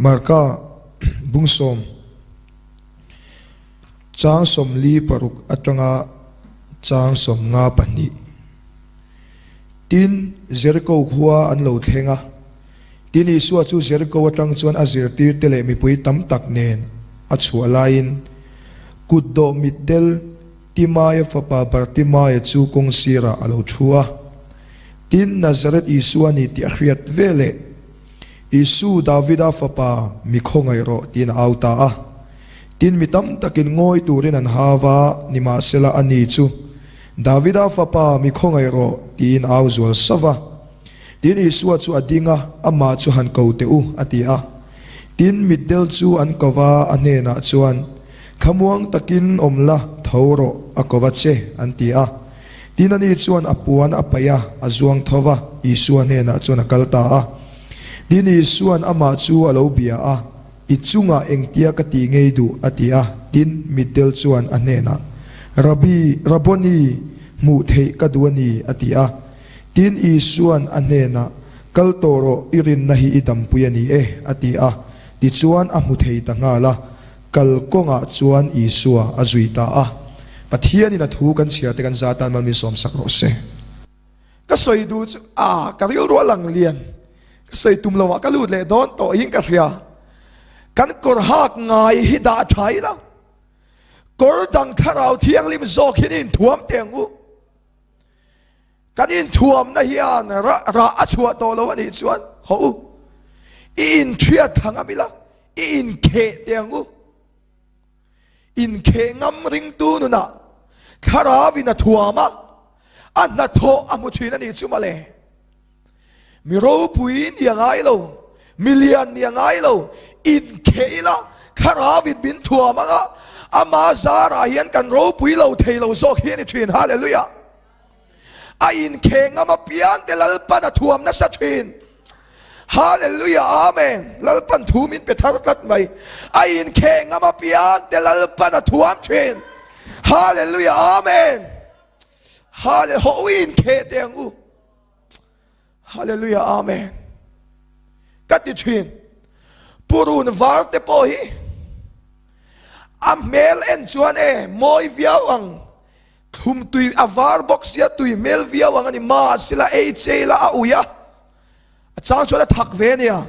Marka bungsawm chang 46 atanga chang 52. Tin, Jeriko khua an lo thleng a. Tin, Isua chu Jeriko atang chuan a zirtirte leh mipui tam tak nen a chhuah laiin kutdawh mitdel Timaia fapa Bartimaia chu kawng sirah a lo thu a. Tin, Nazareth Isua a ni tih a hriat veleh, Isu, Davida fapa, mi khawngaih rawh, tiin a au ta a. Tin, mi tam takin ngawi turin an hau a, nimahsela a ni chu, Davida fapa, mi khawngaih rawh, tiin a au zual sauh va. Tin, Isua chu a ding a, amah chu han ko teh u, a ti a. Tin, mitdel chu an ko va, a hnenah chuan, Thlamuang takin awm la, tho rawh, a ko va che, an ti a. Tin, ani chuan a puan a paih a, a zuang tho va, Isua hnenah chuan a kal ta a. Tin, Isua'n amah chu a lo bia a, I chungah engtia ka tih ngei duh? a ti a. Tin, mitdel chuan a hnenah, Rabbi, Rabboni, hmuh theih ka duh a ni, a ti a. Tin, Isua'n a hnenah, Kal tawh rawh, i rinna hi i dampui a ni e, a ti a. Tichuan a hmu thei ta nghal a. Kal kawngah chuan Isua a zui ta a. Pathianin a thu kan chhiar te kan za tan mal min sawmsak rawh se. Ka sawi duh chu a ka rilru a lang lian. Ka sawi tum lo ah ka lut leh dawn tawh in ka hria. Kan kawr hak ngai hi dah tha ila. Kawr dang thlarau thianghlim zawk hian inthuam teh ang u. Kan inthuamna hian rah a chhuah tawh lo a nih chuan haw u, i inthiat thla ngam ila, i inkheh teh ang u. Inkheh ngam ringtu nunah thlarauin a thuam a, a hnathawh a hmu thin a nih chu mawle. Mi ropui ni a ngai lo, mi lian ni a ngai lo, inkheh ila thlarauin min thuam ang a, ama zarah hian kan ropui lo thei lo zawk hi a ni thin. Hallelujah! A inkheh ngam apiang te Lalpan a thuam nasa thin. Hallelujah Amen. Lalpan thu min pe thar tlat mai. A inkheh ngam apiang te Lalpan a thuam thin. Hallelujah Amen. Hallelujah ho inkheh te ang u. Hallelujah Amen. Ka ti thin. Purun var te pawh hi a hmel en chuan e mawi viau ang Thlum tui a var bawk sia tui hmel viau ang a ni mahsela ei chei la a ui a, a chang chuan a thak ve a nia.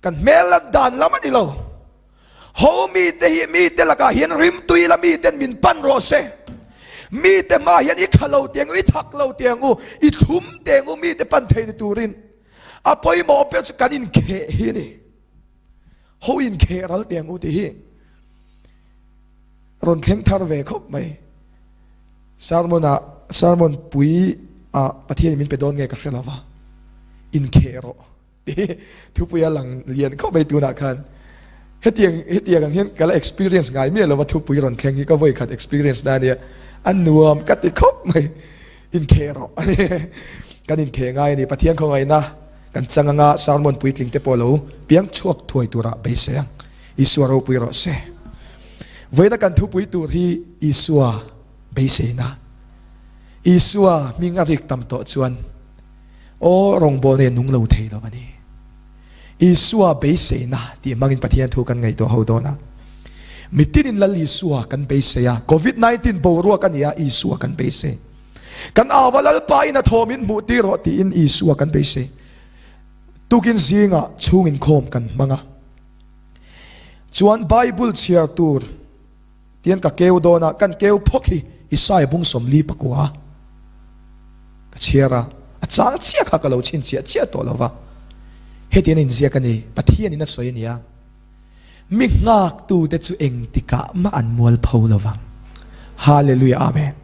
Kan hmel lan dan lam a ni lo. Ho mite hi mite lakah hian rim tui la miten min pan rawh se. Mite hma hian i kha lo teh ang u, i thak lo teh ang u, i thlum teh ang u mite pan thei ni turin. A pawimawh ber chu kan inkheh hi a ni. Ho inkheh ral teh ang u tih hi. Rawn thleng thar ve khawp mai. Sermon ah sermon pui ah Pathian in min pe dawn nge ka hre lova. Inkheh rawh tih thupui a lang lian khawp mai tunah khan. Hetiang hetiang ang hian ka la experience ngai miah lova thupui rawn thleng hi ka vawi khat experience na ania. A nuam ka ti khawp mai. Inkheh rawh kan inkheh ngai a ni. Pathian khawngaihna kan chang anga sermon puitling te pawh lo piang chhuak thuai turah beisei ang. Isua ropui rawh se. Vawiina kan thupui tur hi Isua beiseina. Isua hming a rik tam tawh chuan aw rawngbawlna hi a nung lo thei lo a ni. Isua beiseina tih hmangin Pathian thu kan ngaihtuah ho dawn a. Mitinin Lal Isua kan beisei a, Covid 19 boruak a ni a, Isua kan beisei. Kan au a Lalpa in a thawm in hmuh tir rawh tiin Isua kan beisei. Tukin zingah chhung inkhawm kan hmang a. Chuan Bible chhiar tur tian ka keu dawn a, kan keu phawk hi Isaiah bung 49 ka chhiar a, a chang chiah kha ka lo chhin chiah chiah tawh lo va. Hetiang a inziak a ni, Pathianin a sawi a nia, Mi nghaktute chu engtikah mah an mual pho lo vang. Hallelujah Amen.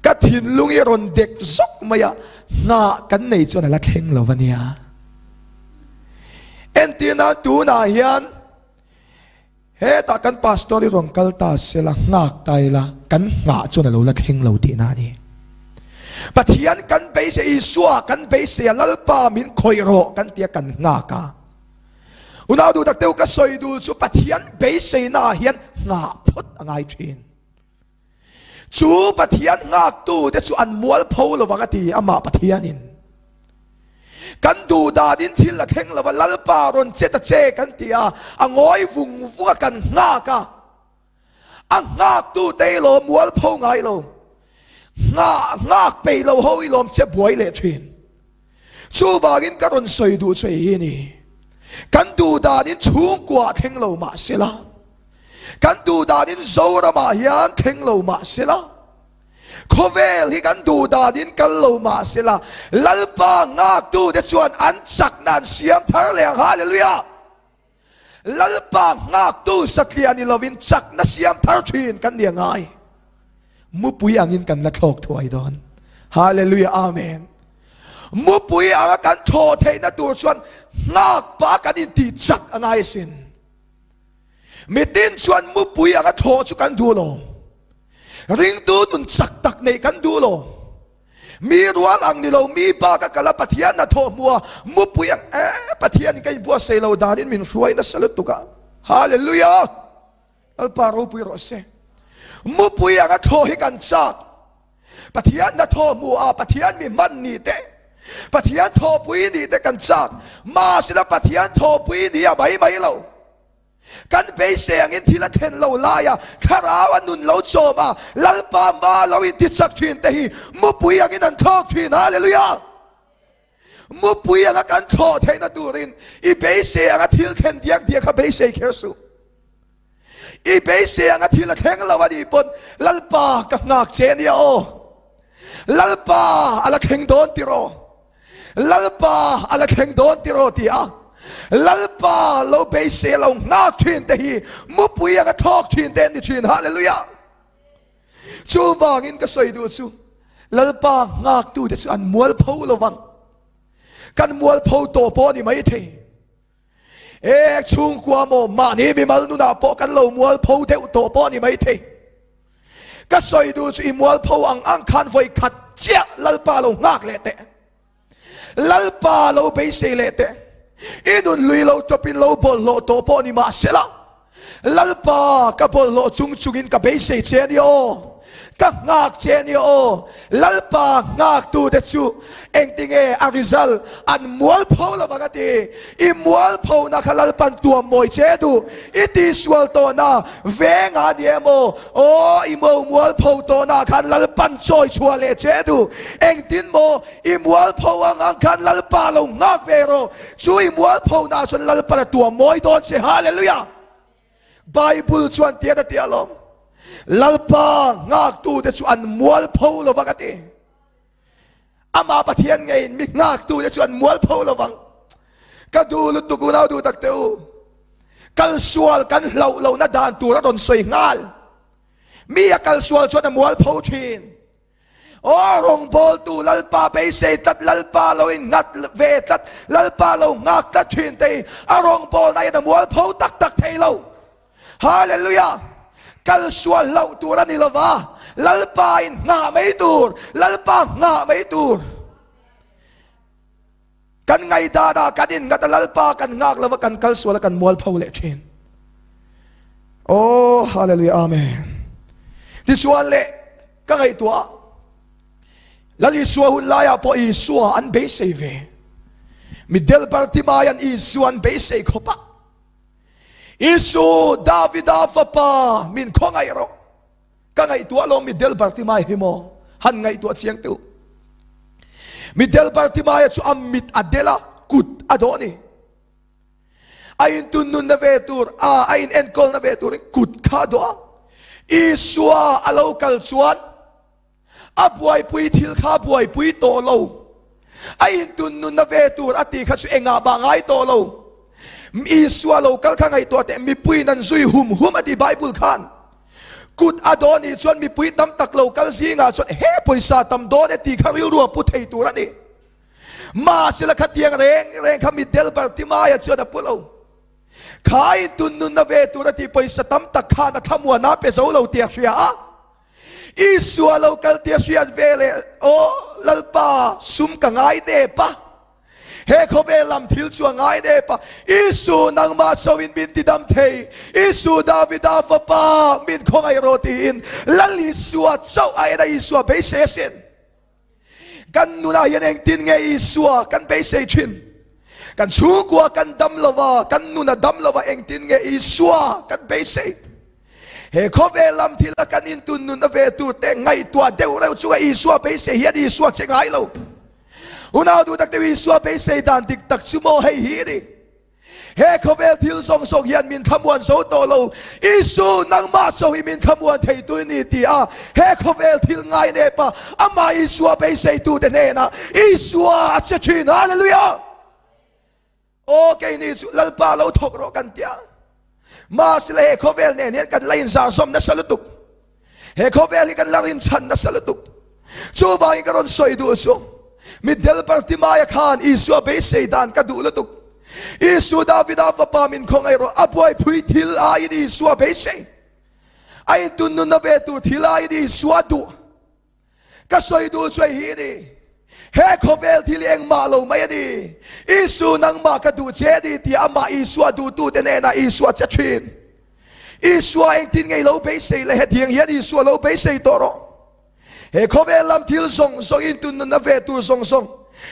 Ka thinlung hi a rawn dek zawk mai a, nghah kan nei chuan a la thleng lo va nia. Entirna tunah hian hetah kan pastor hi rawn kal ta sela nghak ta ila kan nghah chuan a lo la thleng lo tihna a ni. Pathian kan beisei Isua kan beisei a Lalpa min khawih rawh kan tia kan nghak a. Unau duh tak deuh ka sawi dul chu Pathian beiseina ah hian nghah phawt a ngai thin. Chu Pathian ngaktu te chu an mualpho lovang a ti amah Pathianin. Kan duh danin thil a thleng lo a, Lalpa rawn che ta che kan ti a, a ngawi vung vung a kan nghak a. A nghaktu te i lawm mualpho ngai lo. Nghah nghak peih lo ho i lawm che buai leh thin. Chuvangin ka rawn sawi duh che hi ni. Kan duh danin chhungkua ah thleng lo mah sela, kan duh danin Zoramah hian thleng lo mah sela, khawvel hi kan duh danin kal lo mah sela, Lalpa nghaktute chuan an chakna an siam thar leh ang. Hallelujah! Lalpa nghaktu satliah ni lovin chakna siam thar thin kan ni a ngai. Mupui angin kan la thlawk thuai dawn. Hallelujah Amen. Mupui anga kan thlawh theihna tur chuan nghak pa kan intih chak a ngai asin. Mitin chuan mupui anga thlawh chu kan duh lo. Ringtu nun chak tak neih kan duh lo. Mi rual ang ni lo, mi bak a kal a, Pathian a thawh hmu a, mupui ang e, Pathian in ka inbuatsaih lo danin min hruai nasa lutuk a. Hallelujah! Lalpa ropui rawh se. Mupui ang a thawh hi kan chak. Pathian na thawh hmu a, Pathian mi hman ni te, Pathian thawhpui ni te kan chak. Mahsela Pathian thawhpui ni a mai mai lo. Kan beisei angin thil a thlen lo laia thlarau a nun lo chawm a, Lalpa hma lo intichak thin te hi mupui angin an thlawk thin. Hallelujah! Mupui anga kan thlawh theihna turin i beisei anga thil thlen diak diak kha beisei kher suh. I beisei anga thil a thleng lo a nih pawn Lalpa ka nghak che ania aw. Lalpa a la thleng dawn tiraw? Lalpa a la thleng dawn tiraw ti a Lalpa lo beisei lo nghak thin te hi mupui anga thawk thin te an ni thin. Hallelujah! Chuvangin ka sawi duh chu Lalpa nghaktu te chu an mualpho lovang. Kan mualpho tawh pawh ni mai thei. E chhungkua maw mahni mimal nunah pawh kan lo mualpho deuh tawh pawh ni mai thei. Ka sawi duh chu i mualpho ang ang khan vawi khat chiah Lalpa lo nghak leh teh. Lalpa lo beisei leh teh. I nun lui lo tawpin lo bawlhhlawh tawh pawh ni mahsela Lalpa ka bawlhhlawh chung chungin ka beisei che a ni aw. Ka nghak che a ni aw. Lalpa nghaktute chu engtinge a result an mualpho lo vang a ti. I mualphona kha Lalpan tuam mawi che duh. I tihsual tawhna vengah a ni em aw? Aw, i mo mualpho tawhna khan Lalpan chawi chhuah leh che duh. Engtin maw i mualpho ang ang khan Lalpa lo nghak ve rawh. Chu i mualphona chuan Lalpan a tuam mawi dawn che. Hallelujah! Bible chuan tian a ti alawm. Lalpa nghaktute chu an mualpho lovang a ti. Amah Pathian ngeiin mi nghaktute chu an mualpho lovang. Ka duh lutuk unau duh tak te u. Kal sual kan hlauh lohna dan tur a rawn sawi nghal. Mi a kal sual chuan a mualpho thin. Aw rawngbawltu Lalpa beisei tlat, Lalpa lo innghat ve tlat, Lalpa lo nghak tlat thin te hi a rawngbawlna hian a mualpho tak tak thei lo. Hallelujah! Kal sual hlauh tur a ni lova, Lalpa in nghah mai tur, Lalpa nghah mai tur. Kan ngaihdanah kan innghat a, Lalpa kan nghak lova kan kal sual a kan mualpho leh thin. Oh, hallelujah, amen. Tichuan leh ka ngaihtuah Lal Isua hun laiah pawh Isua an beisei ve. Mitdel Bartimai an Isua an beisei khawp a. Isu Davida fapa min khawngaih rawh. Ka ngaihtuah lo Mitdel Bartimai hi maw han ngaihtuah chiang teh u. Mitdel Bartimaia chu a mit a del a, kut a dawh a ni. A intunnunna ve tur a, a in enkawlna ve turin kut kha a dawh a. Isua a lo kal chuan a buaipui thil kha a buaipui tawh lo. A intunnunna ve tur a tih kha chu engah mah ngai tawh lo. Isua lo kal kha ngaihtuah teh mipuiin an zui hum hum a ti Bible khan. Kut a dawn nih chuan mipui tam tak lo kal zingah chuan he pawisa tam dawn e tih kha rilru a pu thei tur a ni. Mahsela khatiang reng reng kha mitdel Bartimaia chuan a pu lo. Kha intunnunna ve tur a tih pawisa tam tak khan a thlamuan a pe zo lo tih a hria a. Isua lo kal tih a hriat ve leh, Aw Lalpa, sum ka ngai nep a. He khawvel lam thil chu a ngai nep a. Isu nangmah chauhin min tidam thei. Isu Davida fapa min khawngaih rawh tiin Lal Isua chauh a en a, Isua beisei asin. Kan nunah hian engtin nge Isua kan beisei thin? Kan chhungkua kan dam lova, kan nun a dam lova, engtin nge Isua kan beisei? He khawvel lam thila kan intun nunna ve tur te ngaihtuah deuh reuh chunga Isua beisei hian Isua che ngai lo. Unau duh tak deuh Isua beisei dan dik tak chu maw hei hi a ni. He khawvel thil zawng zawng hian min thlamuan zo tawh lo. Isu, nangmah chauh hi min thlamuan theitu i ni ti a, he khawvel thil ngainep a, amah Isua beiseitute hnenah Isua a che thin. Hallelujah! Aw, keini chu Lalpa lo thawk rawh kan tia. Mahse he khawvel nen hian kan la inzar zawm nasa lutuk. He khawvel hi kan la rinchhan nasa lutuk. Chuvangin ka rawn sawi duh chu, Mitdel Bartimaia khan Isua beisei dan ka duh lutuk. Isu Davida fapa min khawngaih rawh, a buaipui thil aiin Isua beisei. A intunnunna ve tur thil aiin Isua duh. Ka sawi duh chu hei hi a ni, He khawvel thil hi engmah lo mai a ni. Isu nangmah ka duh che a ni tia amah Isua duhtute hnenah Isua che thin. Isua engtin nge i lo beisei le? Hetiang hian Isua lo beisei tawh rawh. He khawvel lam thil zawng zawng intunnunna ve tur zawng zawng,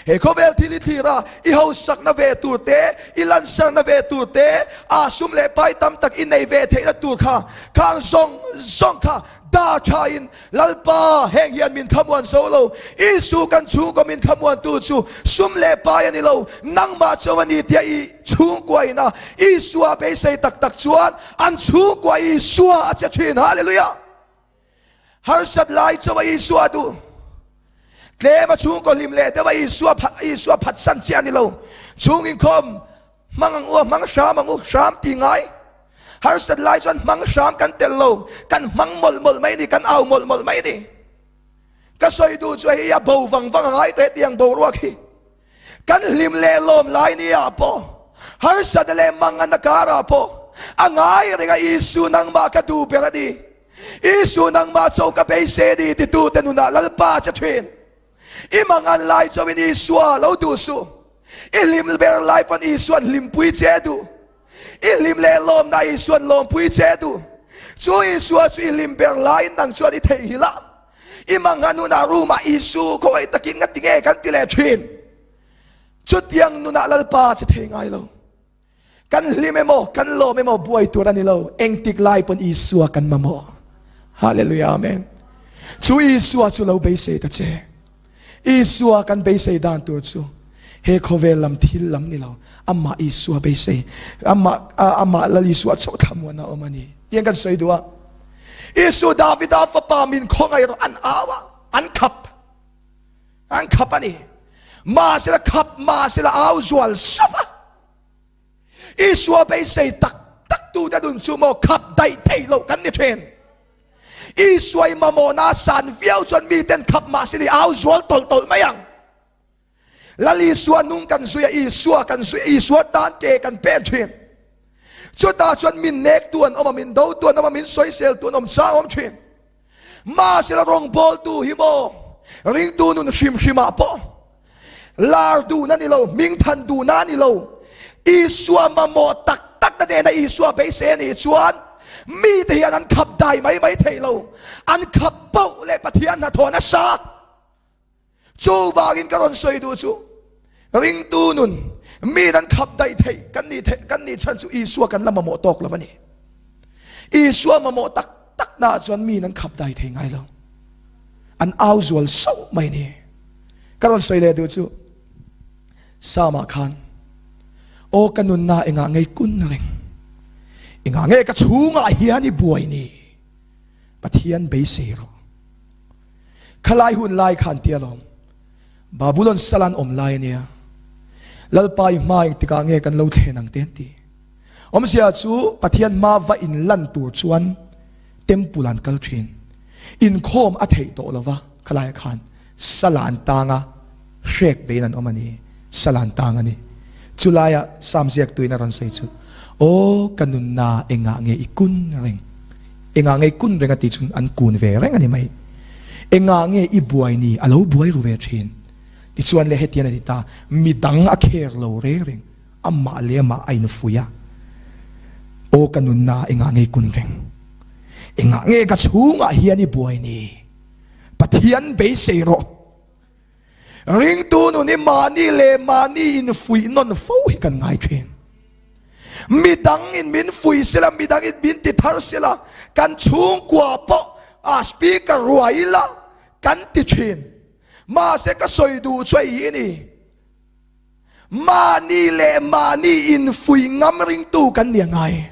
he khawvel thil i thlir a, i hausakna ve tur te, i lansarna ve tur te, a sum leh pai tam tak i nei ve theihna tur kha, khang zawng zawng kha Dah thain, Lalpa, heng hian min thlamuan zo lo. Isu kan chhungkaw min thlamuantu chu sum leh pai a ni lo, nangmah chauh a ni tia i chhungkuaina Isua beisei tak tak chuan an chhungkua Isua a che thin. Hallelujah! Harsat lai chauh a Isua duh. Tlem a chhungkaw hlim leh deuh a Isua Isua phatsan chiah a ni lo. Chhung inkhawm Hmang ang u a hmang hram ang u, hram ti ngai. Harsat lai chuan hmang hram kan tel lo, kan hmang mawlh mawlh mai a ni, kan au mawlh mawlh mai a ni. Ka sawi duh chu hei a bo vang vang a ngai tawh hetiang boruak hi. Kan hlim leh lawm lai ni ah pawh, harsatna leh mangan a karah pawh a ngai reng a Isu nangmah ka duh ber a ni. Isu nangmah chaw ka beisei a ni titute nunah Lalpa che thin. I mangan lai chauhin Isua lo duh suh. I hlim ber lai pawn Isua'n hlimpui che duh. I hlim leh lawmna Isua'n lawmpui che duh. Chu Isua chu i hlim ber laiin nang chuan i theihnghilh a. I mangan hunah room-ah Isu khawngaih takin nga ti nge kan ti leh thin. Chutiang nunah Lalpa che thei ngai lo. Kan hlim emaw, kan lawm emaw buai tur a ni lo. Engtik lai pawn Isua kan mamawh. Hallelujah Amen. Chu Isua chu lo beisei ta che. Isua kan beisei dan tur chu he khawvel lam thil lam ni lo. Amah Isua beisei. Amah amah Lal Isua chauh thlamuan a awm a ni. Tiang kan sawi duh a. Isu Davida fapa min khawngaih rawh an au a, an khap. An khap a ni. Mahsela khap mahsela au zual sava. Isua beisei tak tak tu te nun chu maw khap daih theih loh kan ni thin. Isua i mamawhna a san viau chuan mi ten khap mahse ni au zual tawlh tawlh mai ang. Lal Isua nung kan zui a, Isua kan zui a, Isua tan ke kan pen thin. Chutah chuan min nek tu an awm a, min do tu an awm a, min sawisel tu an awm chang awm thin. Mahsela rawngbawltu hi maw ringtu nun hrim hrimah pawh lar duhna ni lo, hmingthan duhna ni lo, Isua mamawh tak tak na nena Isua beisei a nih chuan mite hian an khap dai mai mai thei lo, an khap poh leh Pathian hnathawh nasa. Chuvangin ka rawn sawi duh chu ringtu nun min an khap daih theih kan nih theih kan nih chhan chu Isua kan la mamawh tawk lo a ni. Isua mamawh tak tak naah chuan min an khap dai thei ngai lo. An au zual sauh mai ni. Ka rawn sawi leh duh chu Sama khan aw ka nunna engah ngei kun reng engah nge ka chhungah hian i buai ni Pathian beisei rawh. Khalai hun lai khan tia lawm. Babulon sal an awm lai ania. Lalpa i hma engtikah nge kan lo thlen ang te an ti. Awmzia chu Pathian hma va in lan tur chuan temple an kal thin. Inkhawm a theih tawh lova khalai khan sal an tang a, hrek vein an awm a ni. Sal an tang a ni. Chulaia Sam ziaktuin a rawn sawi chu, Aw ka nunna engah nge i kun reng? Engah nge i kun reng a tih chuan an kun ve reng a ni mai. Engah nge i buai ni? A lo buai ru ve thin. Tichuan le hetian a ti ta, midang a kher lo reng reng, amah leh amah a infuih a. Aw ka nunna engah nge i kun reng? Engah nge ka chhungah hian i buai ni? Pathian beisei rawh. Ringtu nun hi mahni leh mahni infuih nawn fo hi kan ngai thin. Midang in min fuih sela, midang in min ti thar sela, kan chhungkua pawh a speaker ruai ila kan ti thin. Mahse ka sawi duh chu hei hi a ni. Mahni leh mahni infuih ngam ringtu kan ni a ngai.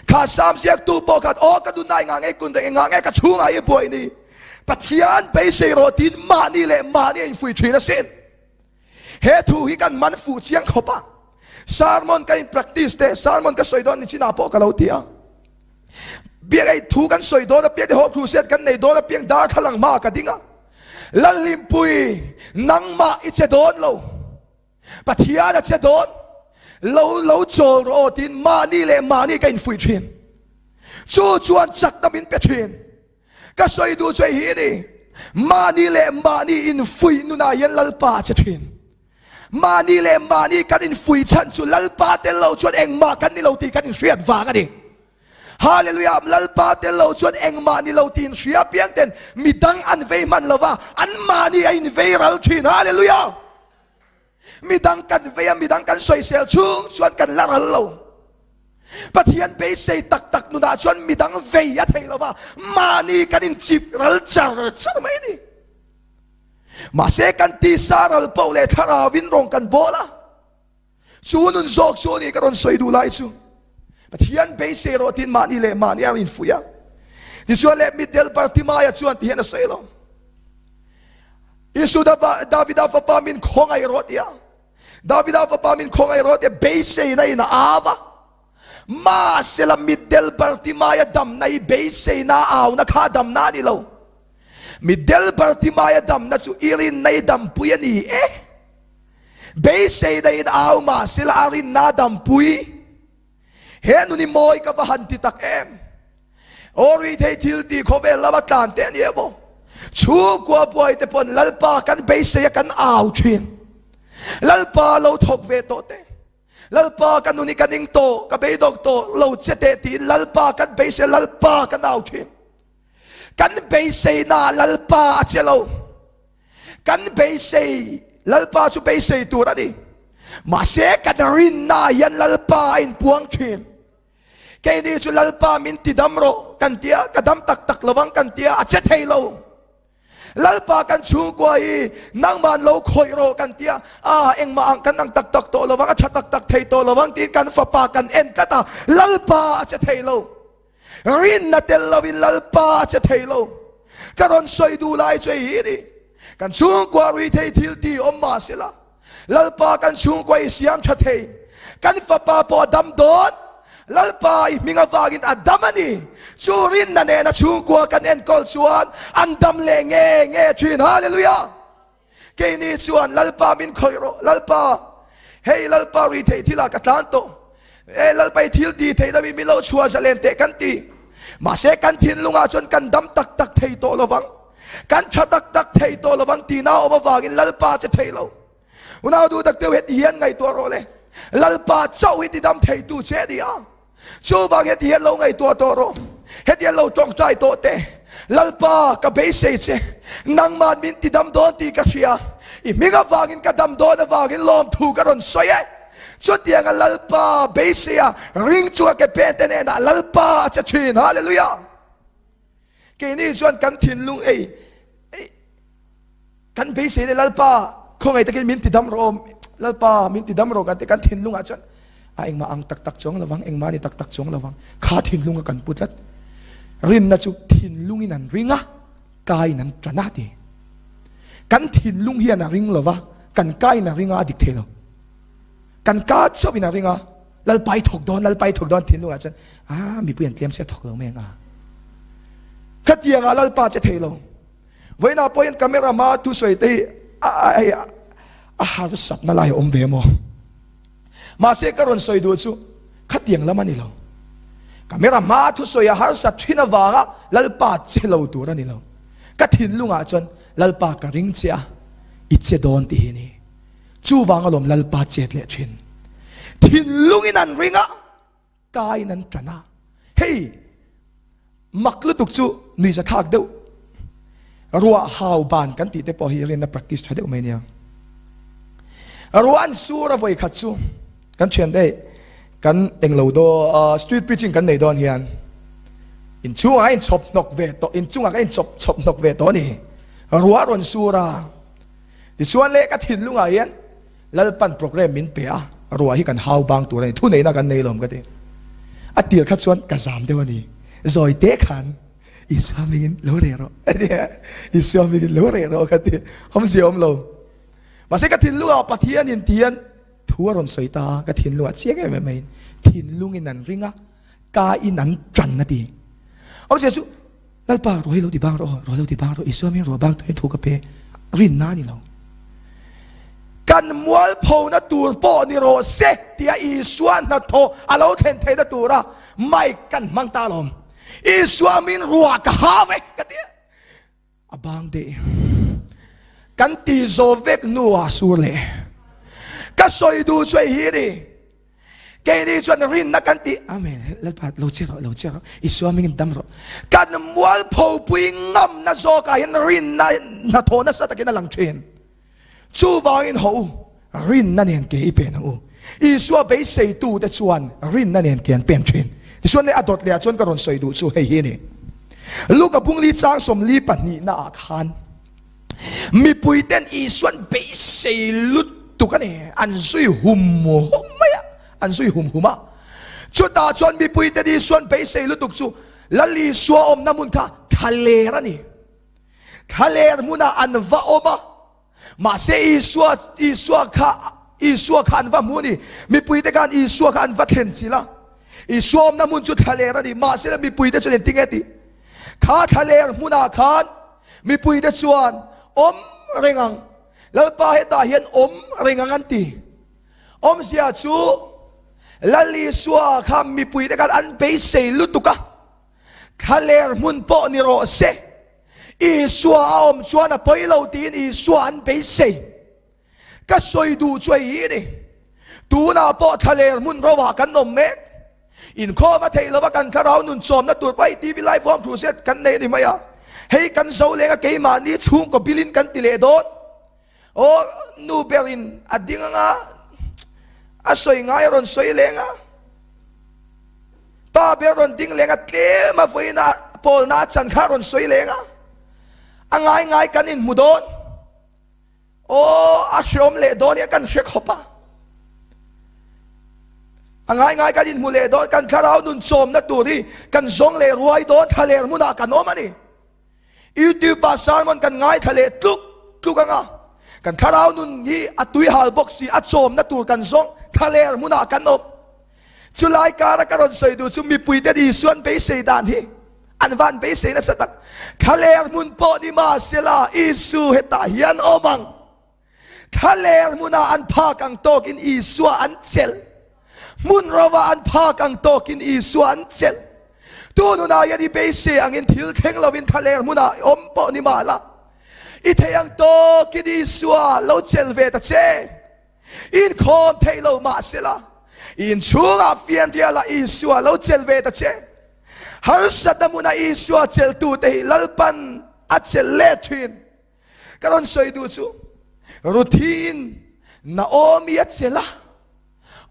Kha Sam ziaktu pawh khan, Aw ka nunna engah nge kun reng, engah nge ka chhungah i buai ni? Pathian beisei rawh tiin mahni leh mahni a infuih thin asin. He thu hi kan man fuh chiang khawp a. Sermon ka in practice te, sermon ka sawi dawn ni chinah pawh ka lo ti a. Biak ei thu kan sawi dawn apiang te, Hope Crusade kan nei dawn apiang darthlalang hmaah ka ding a. Lalhlimpui, nangmah i che dawn lo, Pathian a che dawn lo, lo chawl rawh aw tiin mahni leh mahni ka infuih thin. Chu chuan chakna min pe thin. Ka sawi duh chu hei hi a ni, mahni leh mahni infuih nunah hian Lalpa a che thin. Mahni leh mahni kan infuih chhan chu Lalpa tel lo chuan engmah kan ni lo tih kan inhriat vang a ni. Hallelujah! Lalpa tel lo chuan engmah ni lo tiin hria piang ten midang an vei hman lo va, anmahni a invei ral thin. Hallelujah! Midang kan vei a, midang kan sawisel chhung chuan kan la ral lo. Pathian beisei tak tak nunah chuan midang vei a thei lo va, mahni kan inchip ral char char mai a ni. Mahse kan tisa ral poh leh thlarauin rawng kan bawl a. Chu nun zawk chu a ni ka rawn sawi duh lai chu. Pathian beisei rawh tiin mahni leh mahni a infuih a. Tichuan leh mitdel Bartimaia chuan tihian a sawi lo. Isu Davida fapa min khawngaih rawh tia. Davida fapa min khawngaih rawh tia beiseina in a au a. Mahsela mitdel Bartimaia damna hi beiseina a auna kha damna a ni lo. Mitdel Bartimaia damna chu i rinna i dampui a ni e. Beiseina in au mah sela a rinna a dampui. He nun hi mawi ka va han ti tak em! Aw ruithei thil tih khawvel lama tlan te a ni emaw, chhungkua buai te pawn Lalpa kan beisei a kan au thin. Lalpa lo thawk ve tawh te, Lalpa ka nun hi ka ning tawh, ka beidawng tawh lo che teh tiin Lalpa kan beisei a Lalpa kan au thin. Kan beiseina Lalpa a che lo. Kan beisei, Lalpa chu beisei tur a ni. Mahse kan rinna hian Lalpa a inpuang thin. Keini chu Lalpa min ti dam rawh kan tia, ka dam tak tak lovang kan tia, a che thei lo. Lalpa kan chhungkua hi nangman lo khawih rawh kan tia, a engmah ang kan ang tak tak tawh lovang, a tha tak tak thei tawh lovang tiin kan fapa kan en tlat a, Lalpa a che thei lo. Rinna tel lovin Lalpa a che thei lo. Ka rawn sawi duh lai chu hei hi a ni. Kan chhungkua rui thei thil ti awm mah sela, Lalpa kan chhungkua i siam tha thei. Kan fapa pawh a dam dawn. Lalpa i hming avangin a dam a ni. Chu rinna nena chhungkua kan enkawl chuan an dam leh nge nge thin. Hallelujah! Keini chuan Lalpa min khawih rawh, Lalpa, hei Lalpa rui theih thilah ka tlan tawh, e Lalpa i thil ti theih loin min lo chhuah zalen teh kan ti. Mahse kan thinlungah chuan kan dam tak tak thei tawh lovang, kan tha tak tak thei tawh lovang tihna a awm avangin Lalpa che thei lo. Unau duh tak deuh heti hian ngaihtuah rawh le, Lalpa chauh hi tidam theitu che a ni a. Chuvang heti hian lo ngaihtuah tawh rawh, heti hian lo tawngtai tawh teh, Lalpa, ka beisei che, nangman min ti dam dawn tih ka hria, i hming avangin ka dam dawn avangin lawmthu ka rawn sawi e. Chutianga Lalpa beiseia ring chunga ke pen te hnenah Lalpa a che thin. Hallelujah! Keini chuan kan thinlung ei, ei, Kan beisei leh Lalpa khawngaih takin min ti dam rawh, Lalpa min ti dam rawh kan ti kan thinlungah chuan a engmah ang tak tak chuang lovang, engmah ni tak tak chuang lovang kha thinlunga kan pu tlat. Rinna chu thinlungin an ring a, kain an tan a ti. Kan thinlung hian a ring lova, kan kain a ring a, a dik thei lo. Kan ka chauhin a ring a, Lalpa i thawk dawn, Lalpa i thawk dawn thinlungah chuan a mipui an tlem sia thawk lo mai ang a. Khatiangah Lalpa che thei lo. Vawiinah pawh hian camera hmaa thusawi te hi a harsatna lai a awm ve maw? Mahse ka rawn sawi duh chu khatiang lam a ni lo. Camera hmaa thusawi a harsat thin avanga Lalpa che lo tur a ni lo. Ka thinlungah chuan Lalpa ka ring che a, i che dawn tih hi a ni. Chuvang alawm Lalpa chet leh thin. Thinlungin an ring a. Kaiin an tan a, hei mak lutuk chu nuihza thlak deuh. Ruah hau ban kan tih te pawh hi rinna practice tha deuh mai nia. Ruah an sur a vawi khat chu kan thian te kan englo do street preaching kan nei dawn hian inchhungah a inchhawp hnawk ve tawh inchungah ka inchawp chhawp hnawk ve tawh a ni. Ruah rawn sur a tichuan leh ka thinlungah hian Lalpan program min pe a ruah hi kan hau bang tur a ni thuneihna kan nei lawm ka ti. A tir kha chuan ka zam deuh a ni zawi te khan Isua hmingin lo reh rawh a ti a, Isua hmingin lo reh rawh ka ti, awmzia awm lo. Mahse ka thinlungah Pathianin ti hian thu a rawn sawi ta a, ka thinlungah chiang em em maiin thinlungin an ring a, ka in an tan a ti. Awmzia chu Lalpa ruah hi lo ti bang rawh aw, ruah lo ti bang rawh, Isua hmingin ruah bang turin thu ka pe, rinna a ni lo. Kan mualphona tur pawh ni rawh se tia Isua hnathawh a lo thlen theihna tura mic kan hmang ta alawm. Isua min ruah ka hau e ka ti a, a bang deh kan ti zo vek hnuah sur leh ka sawi duh chu hei hi ni keini chuan rinna kan ti amen lalpa lo che rawh lo che rawh Isua mingin dam rawh kan mualpho pui ngamna zawkah hian rinna hnathawh nasa takin a lang thin. Chuvangin haw u, rinna nen ke i pen ang u. Isua beiseitute chuan rinna nen ke an pen thin. Tichuan leh a dawt lehah chuan ka rawn sawi duh chu hei hi a ni. Luka bungli chang 42 naah khan mipuiten Isuan beisei lutuk a ni, an zui hum hum mai a, an zui hum hum a. Chutah chuan mipuiten Isuan beisei lutuk chu Lal Isua awmna hmun kha thlaler a ni. Thlaler hmunah an va awm a, mahse Isua, Isua kha, Isua kha an va hmu a ni. Mipuite khan Isua kha an va thlen chilh a. Isua awmna hmun chu thlaler a ni, mahse mipuite chuan engtin nge tih? Kha thlaler hmunah khan mipuite chuan awm reng ang, Lalpa hetah hian awm reng ang an ti. Awmzia chu Lal Isua kha mipuite khan an beisei lutuk a. Thlaler hmun pawh ni rawh se, Isua a awm chuan a pawi lo tiin Isua an beisei. Ka sawi duh chu hei hi ni, tunah pawh thlaler hmun roah kan awm mek. Inkhawm a theih lova kan thlarau nun chawmna tur pawh hei TV live home crusade kan nei a ni mai a. Hei kan zo leng a keimahni chhungkaw bilin kan ti leh dawn. Aw nu berin a ding anga a sawi ngai a rawn sawi leng a, pa ber rawn ding leng a tlem a vawiin a pawlna a chan kha a rawn sawi leng a, a ngai ngai kan inhmu dawn. Aw a hreawm leh dawn hi kan hre khawp a, a ngai ngai kan inhmu leh dawn, kan thlarau nun chawmna tur hi kan zawng leh ruai dawn, thlaler hmunah kan awm a ni. YouTube ah sermon kan ngaithla leh tluk tluk anga kan thlarau nun hi a tuihal bawk si a chawmna tur kan zawng thlaler hmunah kan awm. Chulai kara ka rawn sawi duh chu mipuite Isuan beisei dan hi an van beisei nasa tak. Thlaler hmun pawh ni mahsela Isu hetah hian awm ang. Thlaler hmunah an phak ang tawkin Isua an chelh. Hmun rovah an phak ang tawkin Isua an chelh. Tun hunah hian i beisei angin thil thleng lovin thlaler hmunah i awm pawh ni mah la, i theih ang tawkin Isua lo chelh ve ta che. Inkhawm theih lo mah sela, i inchhungah fianrialah Isua lo chelh ve ta che. Harsatna hmuna Isua chelhtute hi Lalpan a chelh let thin. Ka rawn sawi duh chu Ruthiin Naomi a chelh a,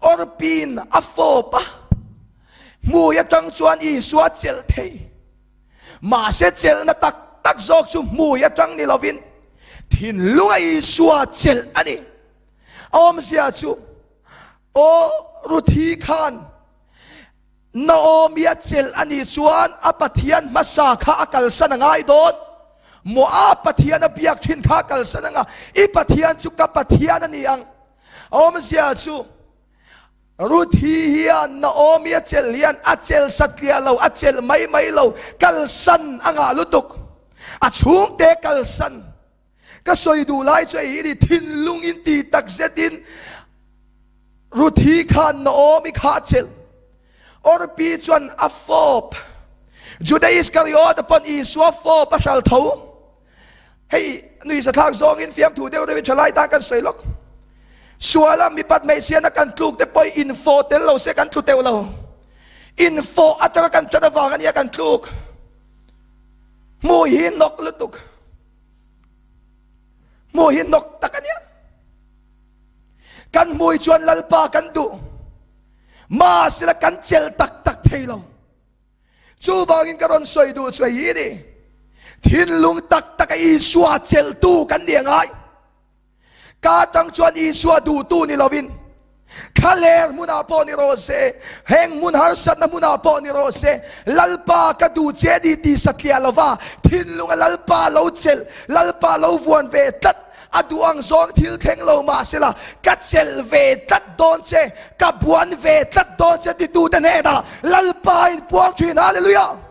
Orpiin a fawp a, hmui atang chuan Isua a chelh thei. Mahse chelhna tak tak zawk chu hmui atang ni lovin thinlunga Isua chelh a ni. A awmzia chu aw Ruthi khan Naomi a chelh a nih chuan a Pathian hmasa kha a kalsan a ngai dawn. Moab Pathian a biak thin kha a kalsan anga, I Pathian chu ka Pathian a ni ang. A awmzia chu Ruthi hian Naomi a chelh hian a chelh satliah lo, a chelh mai mai lo, kalsan a ngah lutuk. A chhungte kalsan. Ka sawi duh lai chu hei hi ni, thinlung in ti tak zetin Ruthi khan Naomi kha a chelh. Orpi chuan a fawp. Juda Iskariot pawn Isua fawp a hral tho. Hei nuihza thlak zawngin fiamthu deuh deuhin thalai tan kan sawi lawk. Suala mipat hmeichhiana kan tluk te pawh infawh tel lo se kan tlu teuh lo. Infawh atanga kan ṭan avang ania kan tluk. Hmuh hi nawk lutuk. Hmuh hi hnawk tak a nia. Kan hmui chuan Lalpa kan duh. Mahsela kan chelh tak tak thei lo. Chuvangin ka rawn sawi duh chu hei hi ni. Thinlung tak taka Isua chelhtu kan ni a ngai. Ka atang chuan Isua duhtu ni lovin, thlaler hmunah pawh ni rawh se, heng hmun harsatna hmunah pawh ni rawh se, Lalpa ka duh che ni tih satliah lova thinlunga Lalpa lo chelh, Lalpa lo vuan ve tlat, a duh ang zawng thil thleng lo mahsela ka chelh ve tlat dawn che, ka buan ve tlat dawn che titute hnenah Lalpa inpuang thin. Hallelujah!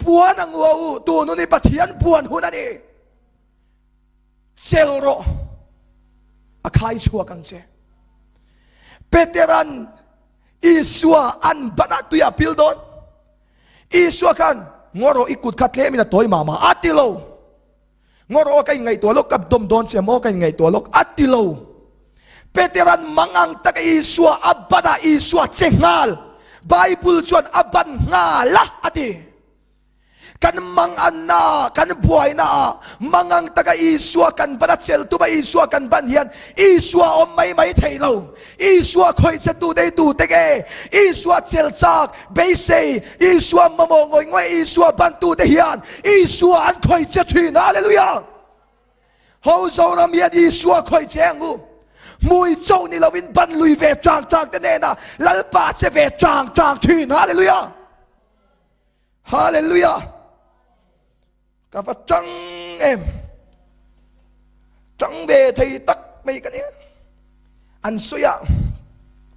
Buan ang u a u, tun hun hi Pathian buan hun a ni. Chelh rawh, a khai chhuak ang che. Peteran Isua an banah tui a pil dawn. Isua khan, Ngaw rawh, i kut kha tlemin a tawi mah mah, a ti lo. Ngaw rawh, ka inngaihtuah lawk, ka dawm dawn che maw, ka inngaihtuah lawk, a ti lo. Peteran mangang taka Isua a banah Isua che nghal. Bible chuan a ban nghal a, a ti. Kan manganna, kan buaina ah mangang taka Isua kan ban a chelh tum a Isua kan ban hian Isua awm mai mai thei lo. Isua khawih che tu dei tu te nge? Isua chelh chak, beisei, Isua mamawh ngawih ngawih Isua ban tu te hian Isua an khawih che thin. Hallelujah! Ho Zoram hian Isua khawih che ang u. Hmui chauh ni lovin ban lui ve tang tang te nena Lalpa che ve tang tang thin. Hallelujah! Hallelujah! Ka va tang em! Tang ve thei tak mai ka nia. An sawi a,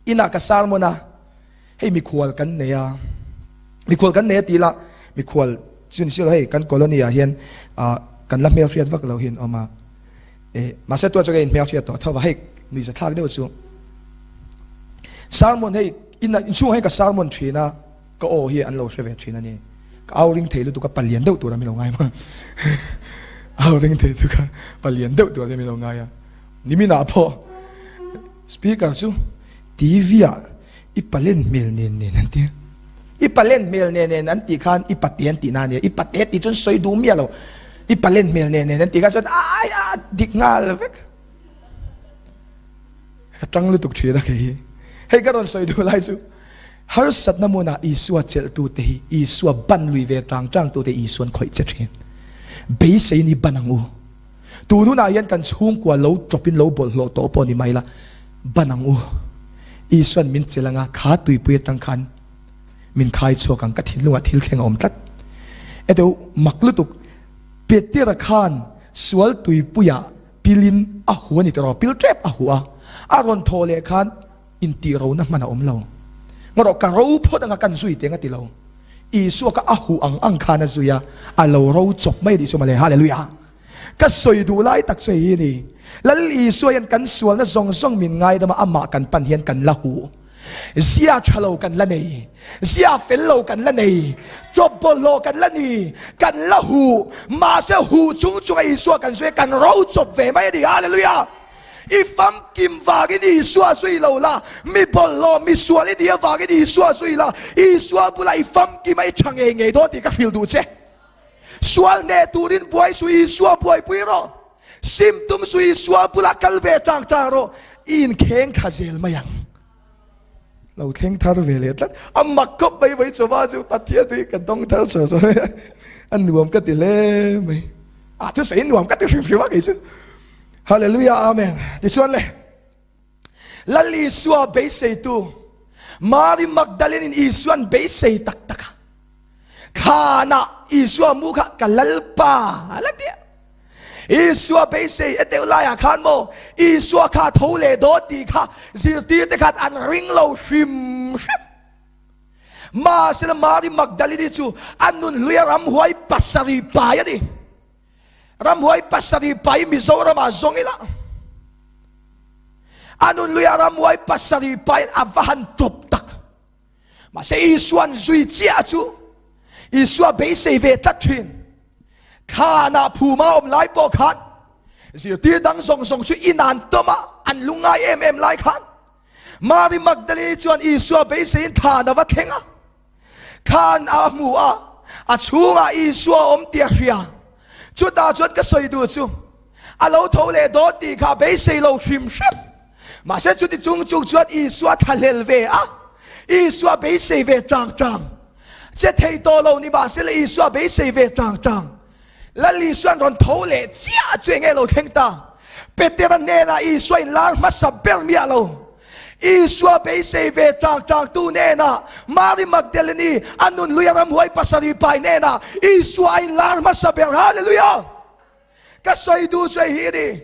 inah ka sermon a, hei mikhual kan nei a, mikhual kan nei a ti la, mikhual chu ni silo hei kan colony ah hian kan la hmelhriat vak lo hi an awm a, eh mahse tuah chu ka inhmelhriat tawh tho va, hei nuihza thlak deuh chu sermon hei inah inchhungah hian ka sermon thin a. Ka aw hi an lo hre ve thin a ni. Ka au ring thei lutuk a, palian deuh tur a min lo ngai maw? Au ring thei lutuk a, palian deuh tur a min lo ngai a. Niminah pawh speaker chu TV ah i palen hmel nen nen an ti a. I palen hmel nen nen an tih khan i pate an tihna a nia. I pate tih chuan sawi duh miah lo. I palen hmel nen nen an tih khan chuan ai a dik nghal vek. Ka tang lutuk thin a kei hi. Hei ka rawn sawi duh lai chu Harsatna hmunah Isua chelhtute hi Isua ban lui ve tang tangtute Isuan khawih che thin. Beisei ni ban ang u. Tun hunah hian kan chhungkua lo tawpin lo bawlhhlawh tawh pawh ni mai la, ban ang u. Isuan min chelh anga kha tuipui atang khan min khai chhuak ang ka thinlungah thil thleng a awm tlat. Eteu mak lutuk Petera khan sual tuipuiah pilin a hu a ni tawh, pil tep a hu a, a rawn thawh leh khan Intih rona hman a awm lo. Ngarawh ka ro phawt anga kan zui teng a ti lo. Isua kha a huh ang ang khan a zui a, a lo ro chawp mai a nih chu mawle. Hallelujah! Ka sawi duh lai tak chu hei hi a ni. Lal Isua hian kan sualna zawng zawng min ngaidam a, amah kan pan hian kan la huh. Zia tha lo kan la nei, zia fel lo kan la nei, chawp bawlhhlawh kan la ni, kan la huh. Mahse huh chung chunga Isua kan zui a, kan ro chawp ve mai a ni. Hallelujah! I famkim vangin Isua zui lo la, mi bawlhhlawh, mi sual i nih avangin Isua zui la, Isua bulah i famkim a i tha ngei ngei dawn tih ka hrilh duh che. Sual hneh turin buai suh, Isua buaipui rawh. Sim tum suh, Isua bulah kal ve tang tang rawh, i inkheng thla zel mai ang. Lo thleng thar ve leh tlat. A mak khawp mai mai chawva chu Pathian hi ka dawng thar chho chho mai a, a nuam ka ti hle mai. A thusawi nuam ka ti hrim hrim a kei chu. Hallelujah Amen. Tichuan le Lal Isua beiseitu Mary Magdalene in Isuan beisei tak tak a. Thlanah Isua mu kha ka Lalpa a la ti a. Isua beisei e deuh laiah khan maw Isua kha tho leh dawn tih kha zirtirte khan an ring lo hrim hrim. Mahsela Mary Magdalene chu a nun hluia ramhuai pasarih pai a ni. Ramhuai pasarih pai Mizoramah zawng ila a nun luiah ramhuai pasarih pai a va han tawp tak. Mahse Isuan zui chiah chu Isua beisei ve tlat thin. Thlanah phuma awm lai pawh khan zirtir dang zawng zawng chu inan tawm a, an lungngai em em lai khan Mary Magdalene chuan Isua beiseiin thlan a va thleng a. Thlan a hmu a, a chhungah Isua a awm tih a hria. Chutah chuan ka sawi duh chu, A lo tho leh dawn tih kha a beisei lo hrim hrim. Mahse chuti chung chung chuan Isua thlahlel ve a, Isua beisei ve tang tang. Che thei tawh lo ni mahse Isua beisei ve tang tang. Lal Isua'n rawn tho leh chiah chu enge lo thleng ta? Petera hnenah Isua inlar hmasa ber miah lo. Isua beisei ve tang tang tu hnenah Mary Magdalene a nun hlui a ramhuai pasarih pai hnenah Isua a inlar hmasa ber. Hallelujah! Ka sawi duh chu hei hi a ni.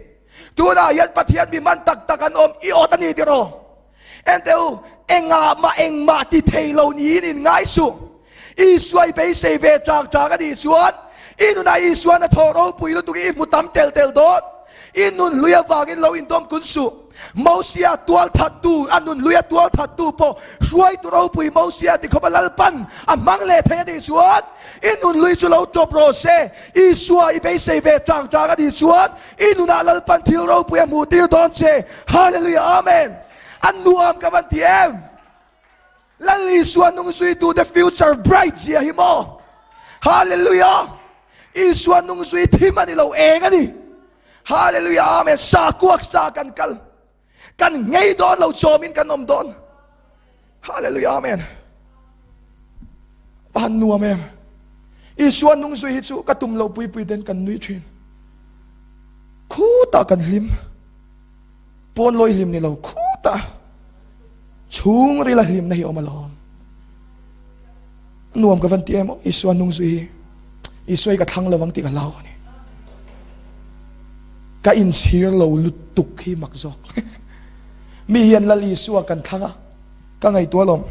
Tunah hian Pathian mi hman tak tak an awm i awt a ni tiraw? Enteh u, engah mah engmah ti thei lo niin in ngai suh. Isua i beisei ve tang tang a nih chuan i nunah Isuan a thawh ropui lutuk i hmu tam tel tel dawn. I nun hlui avangin lo indawm kun suh. Mosia tual thattu, a nun hluia tual thattu pawh hruaitu ropui Mosia ti khawpa Lalpan a hmang leh thei a nih chuan i nun hlui chu lo tawp rawh se. Isua i beisei ve tang tang a nih chuan i nunah Lalpan thil ropui a hmuh tir dawn che. Hallelujah Amen. A nuam ka van ti em? Lal Isua nung zuitute future bright zia hi maw? Hallelujah. Isua nung zui thim a ni lo, eng a ni. Hallelujah Amen sa kuak sa kan kal kan ngei dawn lo chawmin kan awm dawn Hallelujah Amen van nuam em Isua nung zui hi chu ka tum lo pui pui ten kan nui thin khuta kan hlim pawn lawi hlim ni lo khuta chhung rila hlim na hi awm alawm Nuam ka van ti em aw Isua nung zui hi. Isua hi ka thlang lovang tih ka hlau a ni. Ka inchhir lo lutuk hi mak zawk. Mi hian Lal Isua kan thlang a, ka ngaihtuah lawm.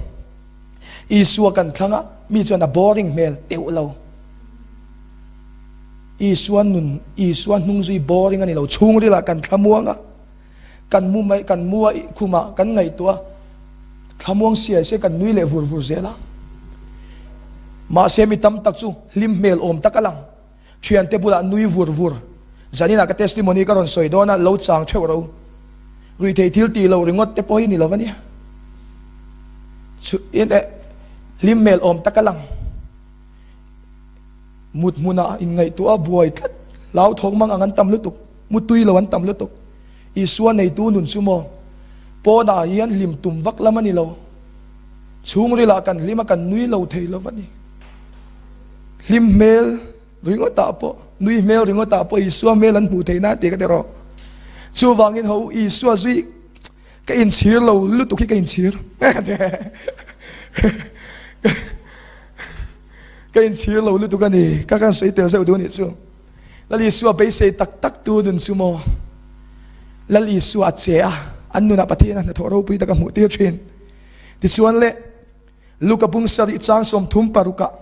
Isua kan thlang a, mi chuan a boring hmel teuh lo. Isua nun, Isua hnung zui boring a ni lo. Chhungrilah kan thlamuang a. Kan mu mai, kan mu a khumah kan ngaihtuah a, thlamuang siai se kan nui leh vur vur zel a. Mahse mi tam tak chu hlim hmel awm tak a lang. Thiante bulah nui vur vur. Zaninah ka testimony ka rawn sawi dawn a, lo chang theuh ro. Ruithei thil tih loh ringawt te pawh hi ni lo a nia. Chu in eh hlim hmel awm tak a lang. Mut hmunah inngaihtuah a buai tlat. Hlauthawng mang ang an tam lutuk. Mutui lo an tam lutuk. Isua neitu nun chu maw? Pawnah hian hlim tum vak lam a ni lo. Chhungrilah kan hlim a, kan nui lo thei lo a ni. Hlim hmel ringawtah pawh, nui hmel ringawtah pawh Isua hmel an hmuh theih nan tih ka ti rawh. Chuvangin ho Isua zui ka inchhir lo lutuk hi ka inchhir. Ka inchhir lo lutuk a ni. Ka kan sawi tel zeuh duh a nih chu. Lal Isua beisei tak tak tu nun chu maw? Lal Isua a che a, an nunah Pathian a hnathawh ropui tak a hmuh tir thin. Tichuan le, Luka bung sarih chang 36 ah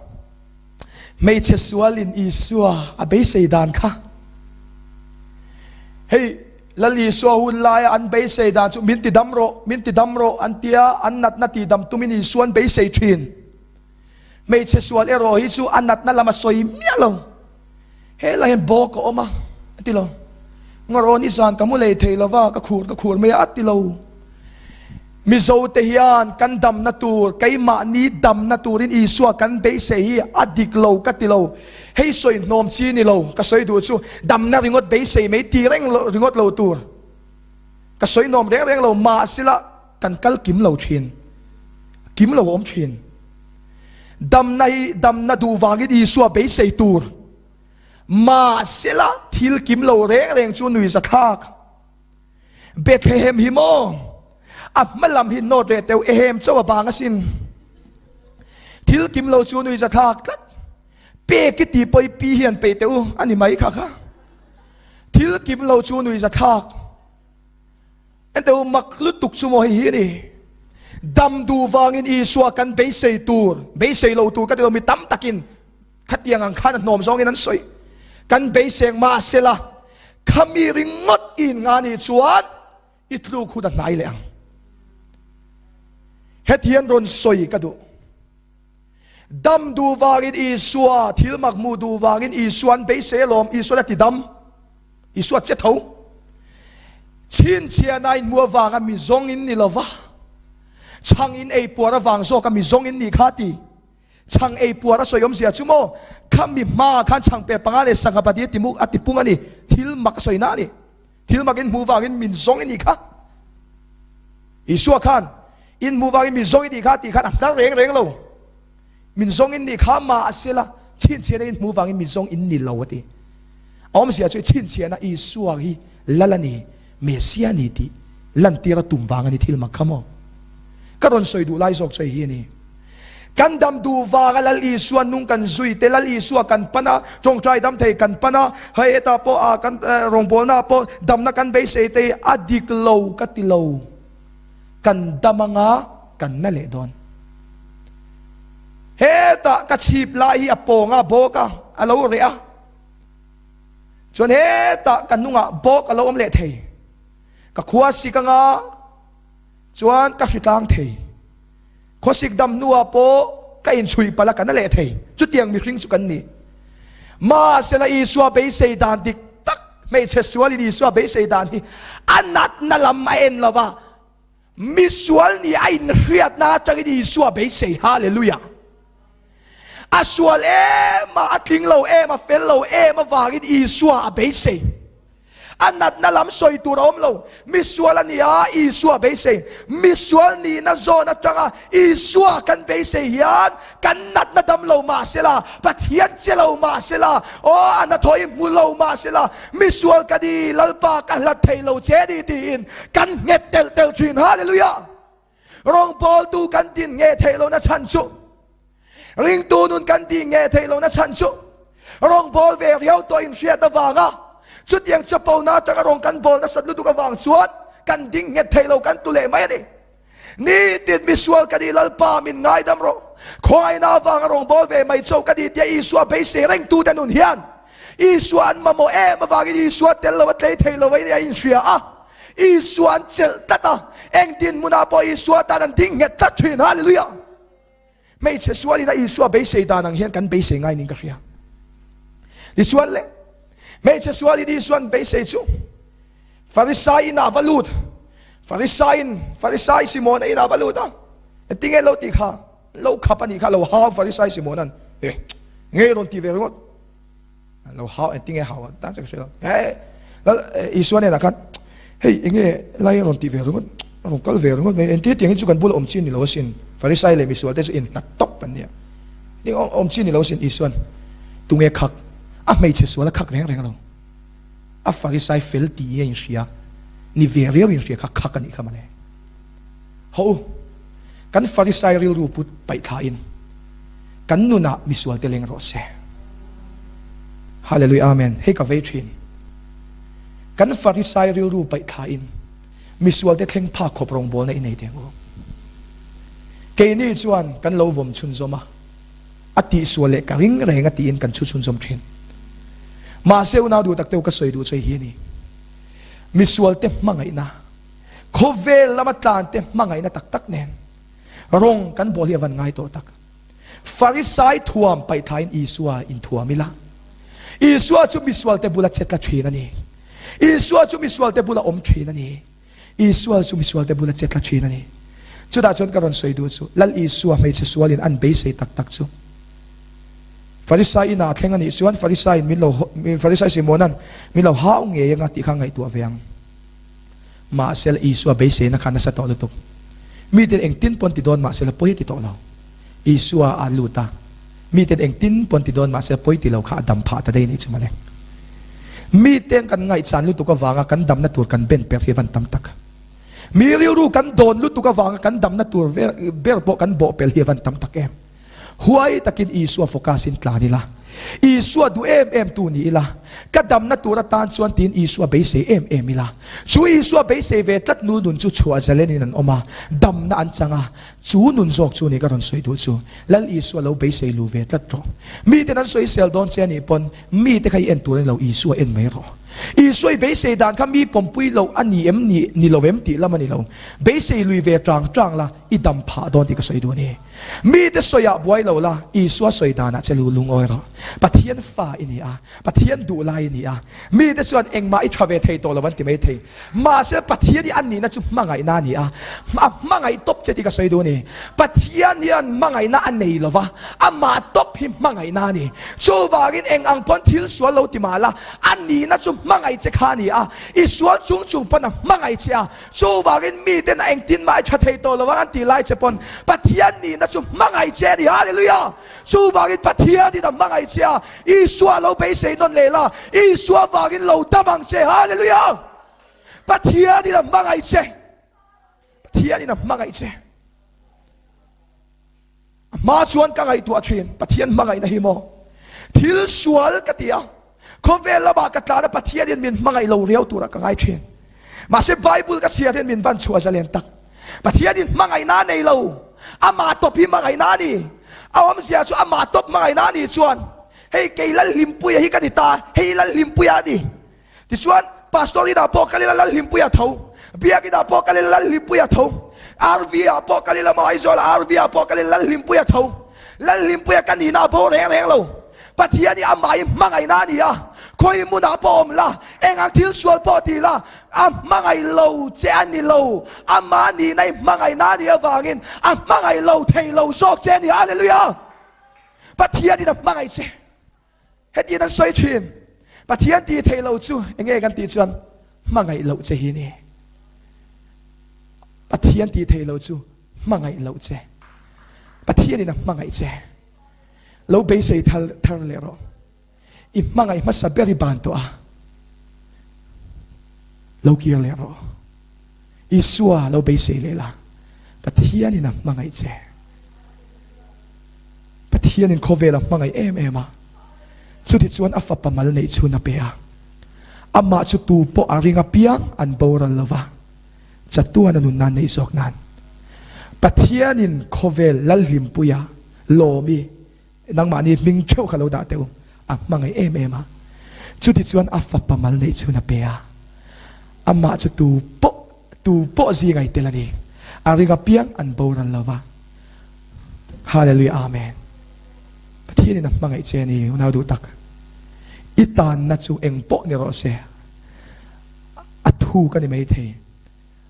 hmeichhe sualin Isua a beisei dan kha. Hei, Lal Isua hun laia an beisei dan chu min ti dam rawh, min ti dam rawh an tia, an natna ti dam tumin Isua an beisei thin. Hmeichhe sual erawh hi chu a natna lam a sawi miah lo. Helai hian bawk a awm a, a ti lo. Ngawraw nizan ka mu lei thei lo va, ka khur ka khur mai a, a ti lo. Mizote hian kan damna tur, keimahni damna turin Isua kan beisei hi a dik lo ka ti lo. Hei sawi hnawm chi ni lo, ka sawi duh chu damna ringawt beisei mai ti reng ringawt lo tur. Ka sawi hnawm reng reng lo, mahsela Kan kal kim lo thin. Kim lo awm thin. Damna hi damna duh vangin Isua beisei tur. Mahsela thil kim lo reng reng chu nui zathlak. Bethlehem hi maw? A hma lam hi nawt leh teuh ehem chauh a bang asin. Thil kim lo chu nui zathlak tlat. Pek i ti pawh i pi hian peih teh u a ni mai kha kha. Thil kim lo chu nui zathlak. Enteu mak lutuk chu maw hei hi a ni. Dam duh vangin Isua kan beisei tur, beisei lo tur ka ti lo, mi tam takin khatiang ang khan a hnawm zawngin an sawi. Kan beiseng mahsela khami ringawt i in nga nih chuan i tluk hun a hnai leh ang. Hetiang rawn sawi ka duh. Dam duh vangin Isua, thil mak hmuh duh vangin Isua an beisei alawm, Isuan a ti dam. Isua che tho. Chhinchhiahna in hmuh avanga mi zawng in ni lova, chhang in ei puar avang zawka mi zawng in nih kha ti. Chhang ei puar a sawi awmzia chu maw? Khami hmaah khan chhangper panga leh sangha pahnih a timuk a tipung a ni. Thil mak a sawina a ni. Thil mak in hmuh vangin min zawng i nih kha. Isua khan, In hmuh vangin min zawng i nih kha tih khan a hnar reng reng lo. Min zawng in nih kha mahsela chhinchhiahna in hmuh vangin min zawng in ni lo a ti. A awmzia chu chhinchhiahna Isua hi Lal a ni, Messia a ni tih lantir a tum vang a ni thil mak kha maw? Ka rawn sawi duh lai zawk chu hei hi a ni. Kan dam duh vanga Lal Isua nung kan zui te, Lal Isua kan pan a, tawngtai dam thei kan pan a, hei hetah pawh ah kan rawngbawlna ah pawh damna kan beisei te hi a dik lo ka ti lo. Kan dam anga kan na leh dawn. Hetah ka chhip lai hi a pawng a, bawk a, a lo reh a. Chuan hetah ka hnungah bawk a lo awm leh thei. Ka khua sik anga chuan ka hritlang thei. Khawsik dam hnuah pawh ka inchhuih palh a, ka na leh thei. Chutiang mihring chu kan ni. Mahsela Isua beisei dan dik tak, hmeichhe sualin Isua beisei dan hi a natna lam a en lo va, misual nih a inhriatna atangin Isua beisei. Hallelujah! A sual em a, a tling lo em, a fel lo em avangin Isua a beisei. A natna lam sawi tur a awm lo. Misual a ni a, Isua beisei. Misual nihna zawn atanga Isua kan beisei hian kan natna dam lo mah sela, Pathian che lo mah sela, aw a hnathawh i hmu lo mah sela, misual ka ni, Lalpa ka hlat thei lo che ni tiin kan nghet telh telh thin. Hallelujah! Rawngbawltu kan din nge theih lohna chhan chu, ringtu nun kan din nge theih lohna chhan chu, rawngbâwl ve riau tawh inhriat avanga chutiang chapona atanga rawng kan bawl nasat lutuk avang chuan kan ding nghet thei lo, kan tu leh mai a ni. Nitin misual ka nih Lalpa min ngaidam rawh, khawngaihna avanga rawngbâwl ve mai chauh ka ni tia Isua beisei rengtute nun hian Isua an mamawh em avangin Isua tel lo a tlei thei lo a inhria a. Isua an chelh tlat a, eng dinhmunah pawh Isua tan an ding nghet tlat thin. Hallelujah! Hmeichhe sualin a Isua beisei dan ang hian kan beisei ngai niin ka hria. Tichuan le, hmeichhe sualin Isua an beisei chu Farisai inah va lut, Farisaiin Farisai Simona inah va lut a, engtinge lo tih kha, lo khap a nih kha, lo hau Farisai Simona'n, eh, ngei rawn ti ve ringawt. Lo hau engtinge hau an tan chu ka hre lo. He lal Isua hnenah khan hei enge lai a rawn ti ve ringawt a rawn kal ve ringawt mai engti hetiang hi chu kan bula awm chi a ni lo asin Farisai leh misual te chu inhnat tawp an nia ni awm chi a ni lo asin Isuan tunge khak a hmeichhe sual a khak reng reng lo a Farisai fel tih a inhria ni ve riau inhria kha khak a nih kha mawle. Haw u, kan Farisai rilru put paih thlain kan nunah misualte leng rawh se. Hallelujah Amen. Hei ka vei thin. Kan Farisai rilru paih thlain misualte thleng phak khawp rawngbawlna i nei teh ang u. Keini chuan kan lo vawm chhunzawm a, a tihsual leh ka ring reng a tiin kan chhu chhunzawm thin. Mahse unau duh tak te u ka sawi duh chu hei hi a ni. Misualte hmangaihna Khawvel lama tlante hmangaihna tak tak nen rawng kan bawl hi a van ngai tawh tak. Farisai thuam paihthlain Isua inthuam ila. Isua chu misualte bula che tla thin a ni. Isua chu misualte bula awm thin a ni. Isua chu misualte bula che tla thin a ni. Chutah chuan ka rawn sawi duh chu Lal Isua hmeichhe sualin an beisei tak tak chu Farisai inah a thleng a nih chuan Farisaiin min lo Farisai Simona'n min lo hau ngei anga tih kha ngaihtuah ve ang. Mahsela Isua beiseina kha nasa tawh lutuk. Miten engtin pawn ti dawn mahsela pawi a ti tawh lo. Isua a lut a, miten engtin pawn ti dawn mahsela pawi ti lo kha a dam phah ta daih a nih chu mawle. Miten kan ngaihchan lutuk avanga kan damna tur kan ben per hi a van tam tak. Mi rilru kan dawn lutuk avanga kan damna tur ber pawh kan bawh pel hi a van tam tak em. Huai takin Isua focus in tlan ila, Isua duh em em tu ni ila, ka damna tur atan chuan tiin Isua beisei em em ila. Chu Isua beisei ve tlat nu nun chu chhuah zalen in an awm a, damna an chang a, chu nun zawk chu ni ka rawn sawi duh chu. Lal Isua lo beisei lu ve tlat rawh. Miten an sawisel dawn che anih pawn mite kha i en tur a ni lo, Isua en mai rawh. Isua i beisei dan kha mi pawmpui loh a ni em ni, ni lo em tih lam a ni lo. Beisei lui ve tang tang la, i dam phah dawn tih ka sawi duh a ni. Mite sawiah buai lo la, Isua sawi danah che lu lungawi rawh. Pathian fa i ni a, Pathian duh lai i ni a. Mite chuan engmah i tha ve thei tawh lo an ti mai thei. Mahse Pathian hi a nihna chu hmangaihna a ni a, a hmangaih tawp che tih ka sawi duh a ni. Pathian hian hmangaihna a nei lo va, amah tawp hi hmangaihna a ni. Chuvangin eng ang pawn thil sual lo ti mah la, a nihna chu hmangaih che kha a ni a, i sual chung chung pawn a hmangaih che a. Chuvangin miten a engtin mah i tha thei tawh lo ang an tih lai che pawn Pathian nihna chu hmangaih che a ni. Hallelujah! Chuvangin Pathianin a hmangaih che a, Isua lo beisei nawn leh la, Isua vangin lo dam ang che. Hallelujah! Pathianin a hmangaih che. Pathianin a hmangaih che. A hma chuan ka ngaihtuah thin, Pathian hmangaihna hi maw? Thil sual ka ti a, khawvel lamah ka tlan a, Pathianin min hmangaih lo riau turah ka ngai thin. Mahse Bible ka chhiar hian min van chhuah zalen tak. Pathianin hmangaihna a nei lo, amah tawp hi hmangaihna a ni. A awmzia chu amah tawp hmangaihna a nih chuan hei kei Lalhlimpuia hi ka ni ta, hei Lalhlimpuia a ni. Tichuan Pastor inah pawh kal ila Lalhlimpuia tho, Biak inah pawh kal ila Lalhlimpuia tho, RV ah pawh kal ila maw Aizawl RV ah pawh kal ila Lalhlimpuia tho. Lalhlimpuia ka nihna a bo reng reng lo. Pathian hi amah hi hmangaihna a ni a, khawi hmunah pawh awm la, eng ang thil sual pawh ti la, a hmangaih lo che a ni lo, amah nihna hi hmangaihna a nih avangin a hmangaih lo thei lo zawk che a ni. Hallelujah! Pathianin a hmangaih che. Hetiang an sawi thin, Pathian tih theih lo chu eng nge kan tih chuan hmangaih loh che hi a ni. Pathian tih theih lo chu hmangaih loh che. Pathianin a hmangaih che. Lo beisei thar thar leh rawh. I hmangaih hmasa ber i ban tawh a. Lo kir leh rawh. Isua lo beisei leh la. Pathianin a hmangaih che. Pathianin khawvel a hmangaih em em a. Chuti chuan a fapa mal neih chhun a pe a. Amah chu tu pawh a ring apiang an boral lo va. Chatuan a nunna neih zawk nan. Pathianin khawvel Lalhlimpuia lawmi nangmahni hming theuh kha lo dah teh u, a hmangaih em em a. Chuti chuan a fapa mal neih chhun a pe a. Amah chu tu pawh tu pawh zingai tel a ni. A ring apiang an boral lo va. Hallelujah Amen. Pathianin a hmangaih che a ni, unau duh tak. I tanna chu eng pawh ni rawh se. A thu ka ni mai thei.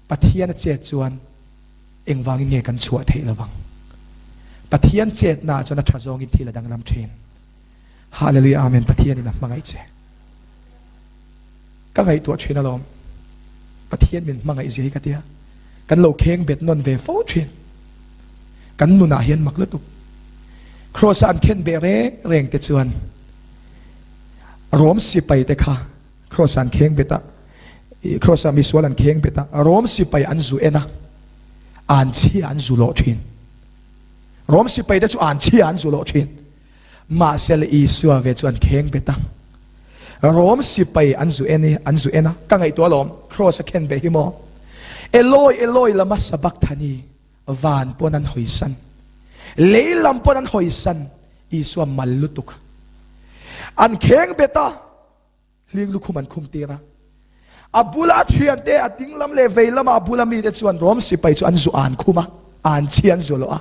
Pathian a chet chuan engvangin nge kan chhuah theih lovang? Pathian chetna ah chuan a tha zawngin thil a danglam thin. Hallelujah Amen Pathianin a hmangaih che. Ka ngaihtuah thin alawm. Pathian min hmangaih zia hi ka tia. Kan lo kheng bet nawn ve fo thin. Kan nunah hian mak lutuk. Kraws a an khen beh reng reng te chuan Rom sipai te kha Kraws an kheng bet a, Kraws ah misual an kheng bet a, Rom sipai an zu en a, an chhia an zu lawh thin. Rom sipai te chu an chhia an zu lawh thin. Mahse le Isua ve chu an kheng bet a. Rom sipai an zu en i, an zu en a, ka ngaihtuah alawm, Kraws a khen ve hi maw? Eloi, Eloi lama sabakthani, van pawn an hawisan, lei lam pawn an hawisan, Isua mal lutuk. An kheng bet a. Hling lukhum an khum tir a. A bula thiante a ding lam leh vei lama a bula mite chuan Rom sipai chu an zu an khum a, an chhi an zu loh a.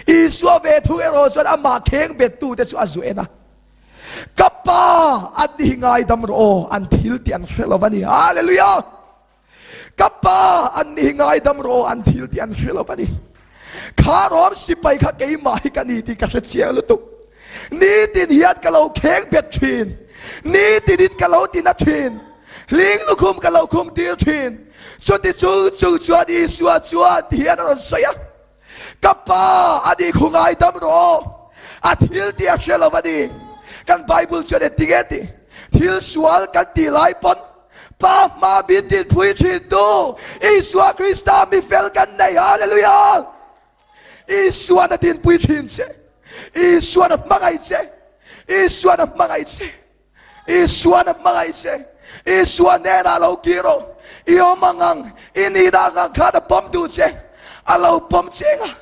Isua ve thu erawh chuan amah kheng bettute chu a zu en a. Ka Pa, an ni hi ngaidam rawh aw, an thil tih an hre lo va ni. Hallelujah! Ka Pa, an ni hi ngaidam rawh aw, an thil tih an hre lo va ni. Kha rawm sipai kha keimah hi ka ni tih ka hre chiang lutuk. Nitin hian ka lo kheng bet thin. Nitinin ka lo tina thin. Hling lukhum ka lo khum tir thin. Chuti chung chung chuan Isua chuan ti hian a rawn sawi a, Ka Pa, a ni khu ngaidam rawh aw. A thil tih a hre lo va ni. Kan Bible chuan engtinge tih? Thil sual kan tih lai pawn Pa hma min dinpui thin tu Isua Krista mi fel kan nei. Hallelujah! Isuan a dinpui thin che. Isuan a hmangaih che. Isuan a hmangaih che. Isuan a hmangaih che. Isua hnenah lo kir rawh. I awm ang ang, i nih dah ang ang khan a pawm duh che. A lo pawm che anga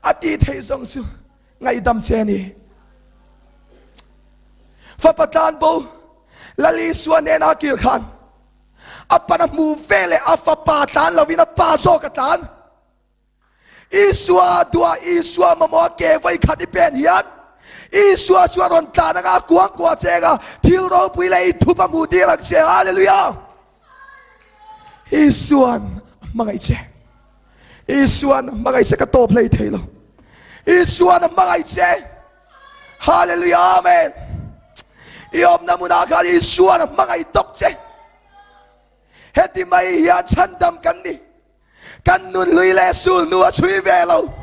a tih theih zawng chu ngaihdam che a ni. Fapa tlanbo. Lal Isua nena a kir khan a pan a hmu veleh a fapa tlan lovin a pa zawk a tlan. Isua duah Isua mamawh a ke vawi khat i pen hian Isua chu a rawn tlan anga a kuang kuah che anga thil ropui leh i thup a hmuh tir ang che. Hallelujah! Isuan a hmangaih che. Isuan a hmangaih che ka tawp hlei thei lo. Isuan a hmangaih che. Hallelujah Amen. I awmna hmunah khan Isuan a hmangaih tawk che. Heti mai hian chhandam kan ni. Kan nun hlui leh sul nu a chhui ve lo.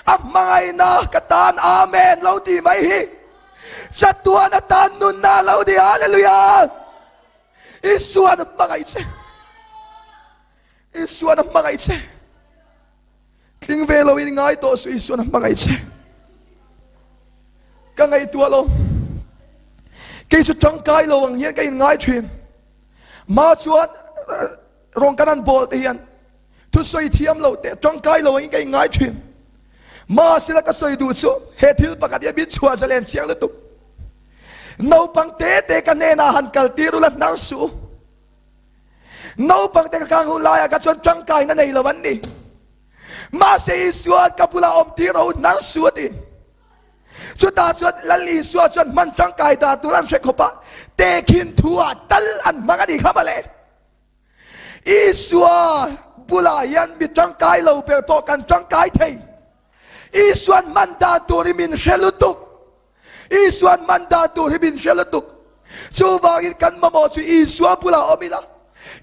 A hmangaihna ka tan Amen lo ti mai hi. Chatuan atan nunna lo ni. Hallelujah. Isuan a hmangaih che. Isuan a hmangaih che. Tling ve lo in ngai tawh suh Isuan a hmangaih che. Ka ngaihtuah lo. Kei chu tangkai lo ang hian ka in ngai thin. Ma chuan rawng kan an bawl te hian thusawi thiam lo te tangkai lo angin ka in ngai thin. Ma sila ka sawi duh chu he thil pakhat hi a min chhuah zalen chiang lutuk. Naupang te te ka hnenah han kal tir ula hnar suh u. Naupang te ka kang hun laiah ka chuan tangkaina nei lo an ni. Mahse Isua'n ka bulah awm tir rawh u hnar suh a ti. Chutah chuan Lal Isua chuan hman tangkai dan tur an hre khawp a, tehkhin thu ah tal an hmang a ni kha mawle. Isua bulah hian mi tangkai lo ber pawh kan tangkai thei. Isua'n hman dan tur hi min hre lutuk. Isua'n hman dan tur hi min hre lutuk. Chuvangin kan mamawh chu Isua bulah awm ila,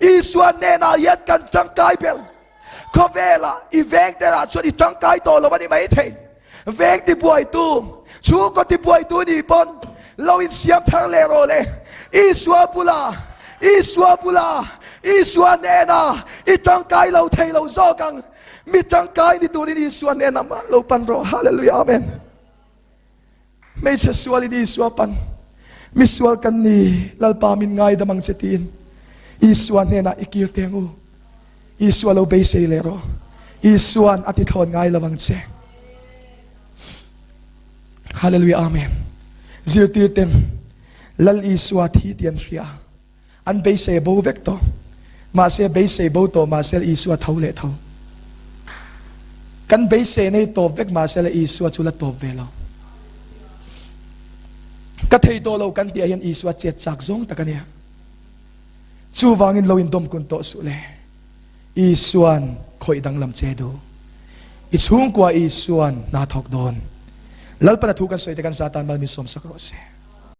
Isua hnenah hian kan tangkai ber. Khawvelah i veng terah chuan i tangkai tawh lo a ni maithei. Veng tibuaitu, chhungkaw tibuaitu nih pawn lo insiam thar leh rawh le. Isua bulah, Isua bulah, Isua hnenah i tangkai lo thei lo zawk ang. Mi tangkai ni turin Isua hnenah mah lo pan rawh. Hallelujah Amen. Hmeichhe sualin Isua pan, Mi sual kan ni, Lalpa min ngaidam ang che tiin Isua hnenah i kir teng u. Isua lo beisei leh rawh. Isua'n a tithlawn ngai lo ang che. Hallelujah Amen. Zirtirten Lal Isua thi tih an hria. An beisei bo vek tawh. Mahse beisei bo tawh mahse Isua tho leh tho. Kan beisei nei tawp vek mahse la Isua chu la tawp ve lo. Ka thei tawh lo kan tih ah hian Isua chet chak zawng tak a nia. Chuvangin lo indawm kun tawh suh le. Isua'n khawih danglam che duh. I chhungkua Isua'n hna thawk dawn. Lalpana thu kan sawi te kan Satan mal min sawmsak rawh se.